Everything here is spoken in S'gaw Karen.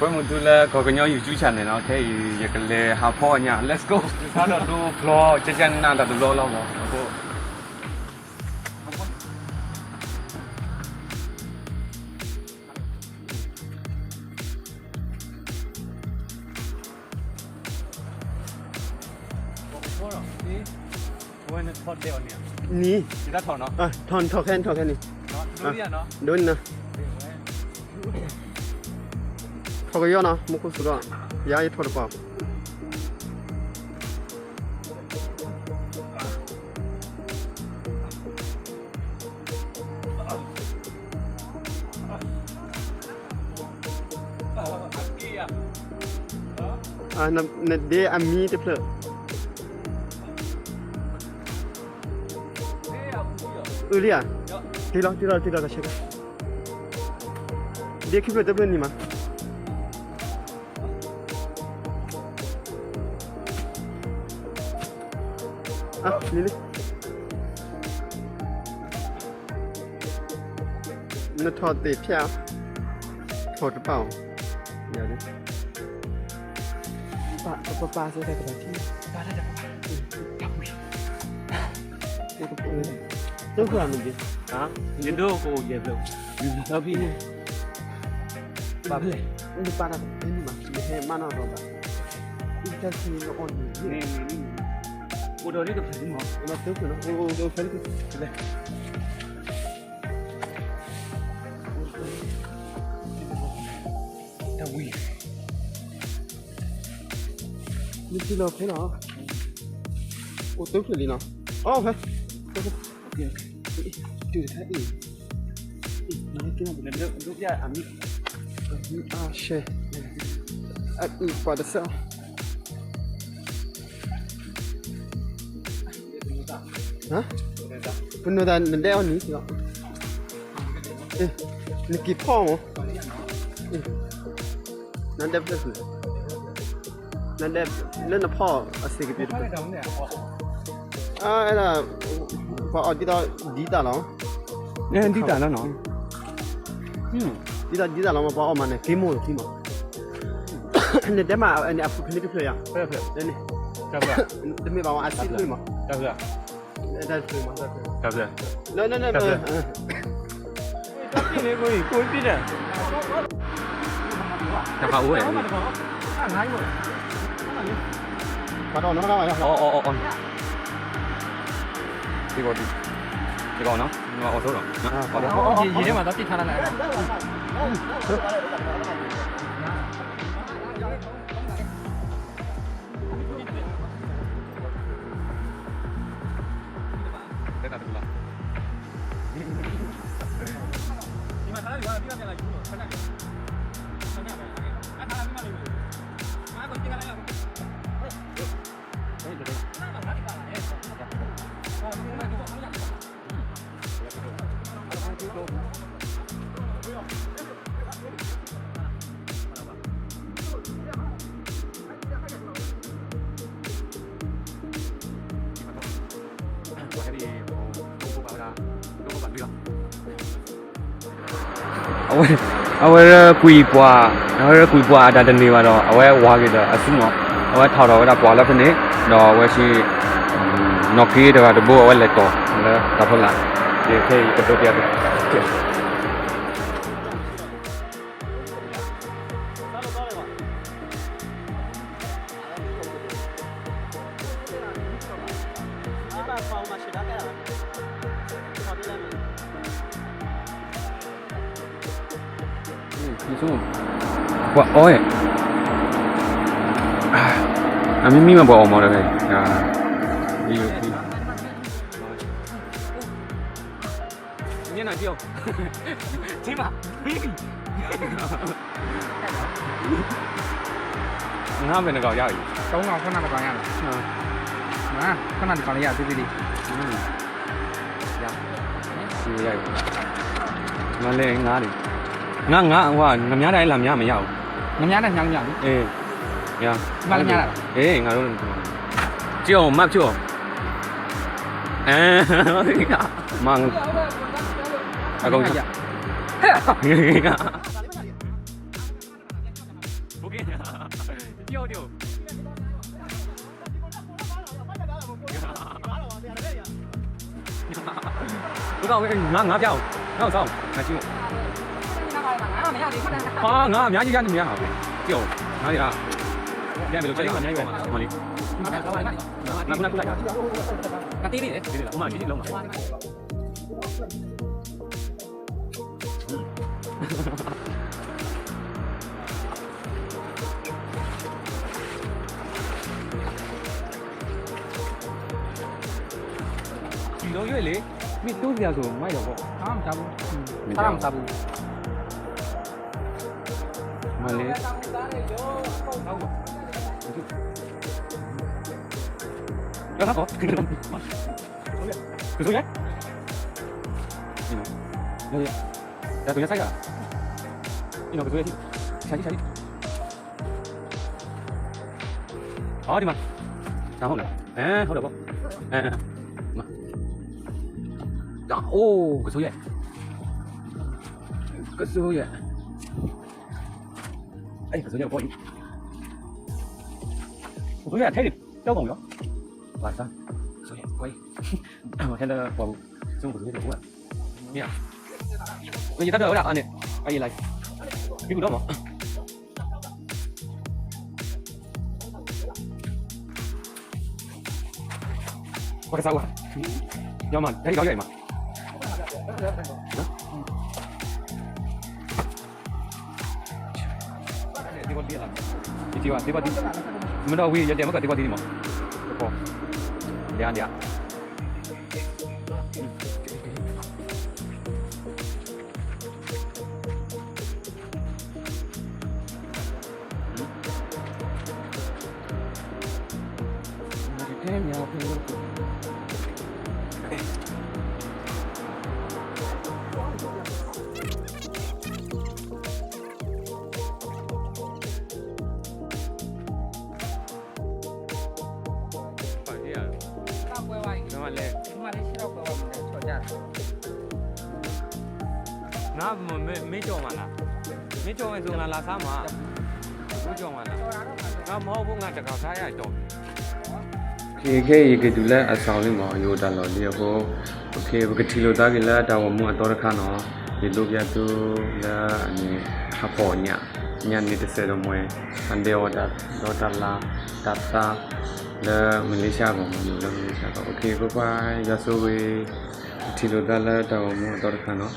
ကွဲမုာ်သုလၢကီၢ်ကညီ YouTube channel နီၤ, ခဲအံၤယကလဲၤဟးဖီအညၣ်, let's go. ယသးဒီးဒိဖျီ ကကနၣ်တၢ်တဘျီလီၤမး. နံၤ, ထီၣ်ခဲ ထီၣ်ခဲန့ၣ်, ဒိန့ၣ်နီၤ, ထီၣ်ကယီနီၤ, မူခိၣ်စူၤဒီး, ယၤယထီၣ်တပၤ နဒ့အမံတဖျၢၣ်, အုလံဧါ, တ့လီၤ တ့လီၤ တ့လီၤ တဆဲးကါ, ဒ့ခံဖျၢၣ်တဖျၢၣ်န့ၣ်မး. နထီၣ်သ့ၣ်ဖျါ, ထီၣ်တပာ်အီၤ, ပပာ်စဲတၢ်ကဘၣ်ထံၣ်, တၢ်ဝံၤ, တၢ်ဝံၤ, တၢ်ဝံၤ, ယဒိကအိၣ်ယဲၢ်ဖျၢၣ်, ဒီဖံန့ၣ်, ဘၣ်ဖဲလဲၣ်, နပာ်တၢ်တဖဲန့ၣ်မး, နဟဲမးနီၢ်ဒီးဘၣ်, တၢ်ဆူနအီၣ်န့ၣ်, အိၣ်ဒီးဒ်တဖျၢၣ်န့ၣ်မး, အိၣ်ဒီးတဖျၢၣ်န့ၣ်, အိၣ်ဒီးဖဲလဲၣ်, တၢ်ဝံၤ, နထံၣ်လီၤဖဲလီၤ, အိၣ်တဖျၢၣ်လံနီၤ, အိၣ်ဖဲ, တုၤတခါအံၤ, ဒိပျၢ်အမံ, အအံၤပှၤတဆၢအီၤ ပနီၢ်သးနဒဲအီၤနံၤ, နက့ၤဖီၣ်မး, နဒဲဖျၢၣ်, နဒဲလၢနဖီၣ်အစ့ကပ့ၤတဖျၢၣ်, အဲဒၣ်, ပှၤအီၣ်ဒ်သိးဒ်တၢ်လီၤ, ဒ်တၢ်လီၤနီၤ, ဒ်သိးဒ်တၢ်လီၤမး ပှၤအီၣ်မးန့ၣ် က့မိၢ်လီၤသံမး, နဒဲမးန့ၣ် အဖုဖဲန့ၣ်တဖျၢၣ်ယၤ, တမ့ၢ်ဘၣ်ဝဲအစ့ဖျၢၣ်မး, တၢ်ဖျၢၣ်, တၢ်ဖျၢၣ်, တၢ်ဖျၢၣ်, တၢ်ဖျၢၣ်, တၢ်ဖျၢၣ်, တၢ်ဖျၢၣ်, တၢ်ဖျၢၣ်, တၢ်ဖျၢၣ်, တၢ်ဖျၢၣ်, တၢ်ဖျၢၣ်, တၢ်ဖျၢၣ်, တၢ်ဖျၢၣ်, တၢ်ဖျၢၣ်, တၢ်ဖျၢၣ်, တၢ်ဖျၢ်, အဝဲ, အဝဲကွံာ်ပှၤ, အဝဲကွံာ်ပှၤအတၢ်တန့ၢ်ဘၣ်ဒီး အဝဲဝၤက့ၤဒီးအစုမီၤ, အဝဲထီၣ်ထီၣ်ဝဲဒၣ်ပှၤလၢဖဲန့ၣ်, ဒီးအဝဲဆံ, နီၢ်က့တဂၤတဘိ အဝဲလဲၤတီၢ်လၢတၢ်ဖီလာ်, ခဲအံၤကဒိးပျး, ပှၤအီၣ်, အမ့မ့ၢ်မးပှၤအီၣ်မးဒီး, မ့ၢ်နၤက့ၤအီၤ, က့ၤမး, ငါးဘယ်နှစ်ကောင်ရပြီလဲ, သုံးကောင်, ခုနစ်ကောင်ရတယ်, ခုနစ်ကောင်လေးရသေးသေးလေး, ရပြီ, မလဲငါးတွေ, ငါးငါးဟိုက ငါးမျါးတိုင်းလာမျါးမရဘူး, ငါးမျါးတိုင်းမျါးမျါးဘူး, အေး, ရ, မလဲမျါးတိုင်း, အေး, ငါတို့, ကြည့်အောင်, မတ်ကြည့်အောင်, အဲ, မ, အကုန်ကြည့်, ဟဲ့, ဟဲ့, ဟဲ့, ဟဲ့, ဟဲ့, တၢ်အိၣ်တၢ်အိၣ် ဘုရားဝဲ ငါးငါးပြားအောင် ငါ့ကိုစားအောင် ငါချင်းကို အာငါးအများကြီးရတယ်မရဘူးကြည့်အောင်ငါးရပြားမလို့ချက်ရအောင်မလေးငါခုနကလိုက်ငါတေးသေးတယ်ဟိုမှာကြည့်လုံးမှာ ဒီလိုရွေးလေမင်းတိုးစရာဆိုမိုက်တော့ပေါ့ဘာမှမစားဘူးဘာမှမစားဘူးမလေးရဟတ်ကော ကစိုးရ ကစိုးရဆိုင်က အင်းနော်ကစိုးရရှိဆိုင်ရှိဆိုင်အော်ဒီမှာဒါဟုတ်လားအဲဟုတ်တယ်ပေါ့အဲအဲမဒါအိုးကစိုးရကစိုးရအဲကစိုးရပေါ့ကစိုးရထဲတယ်ကြောက်ကုန်ပြီနော်ဘာသာကစိုးရကိုယ် ဟဲလၢပှၤဘူးစုံပူၤကဘူးမရမရတတ်တော့ဝဲဒၣ်အန့ၣ်အယလိုက်ဒီကူတော့မပကစားဝါညမဒါဒီကရောက်ရမှာဒီဘီဒီလာဒီဘီဒီမတော်ဝီရတဲ့မကဒီဘီဒီမလျာလျာငါမ့ၢ်ကၠီမးလၢမ့ၢ်ကၠီဝဲဆိုငါလၢဆါမးမ့ၢ်ကၠီမးလၢငါမဟီၣ်ဖိငါတကးဆါယၤကၠီ ခဲအံၤယက့ၤတုၤလၢအဆောင်လံမး ယအိၣ်တၢ်လီၢ်လံအဃိ ပကထံၣ်လိာ်သးက့ၤလၢတၢ်ဂီၤမူအသီတခါနီၤ ယဒိးပျၢ်သုလၢအန့ၣ်ဟးဖီၣ်ညၣ် ညၣ်န့ၣ်တစဲးဒီးမွဲ အဒဲအီၤတၢ်ဒီတၢ်လါ တၢ်သါ လၢမလ့ၡါအဂီၢ်မး ယအိၣ်လၢမလ့ၡါအဂီၢ် ပကွၢ်ကွၢ် ယွၤဆိၣ်ဂ့ၤ ပထံၣ်လိာ်သးလၢတၢ်ဂီၤမူအသီတခါနီၤ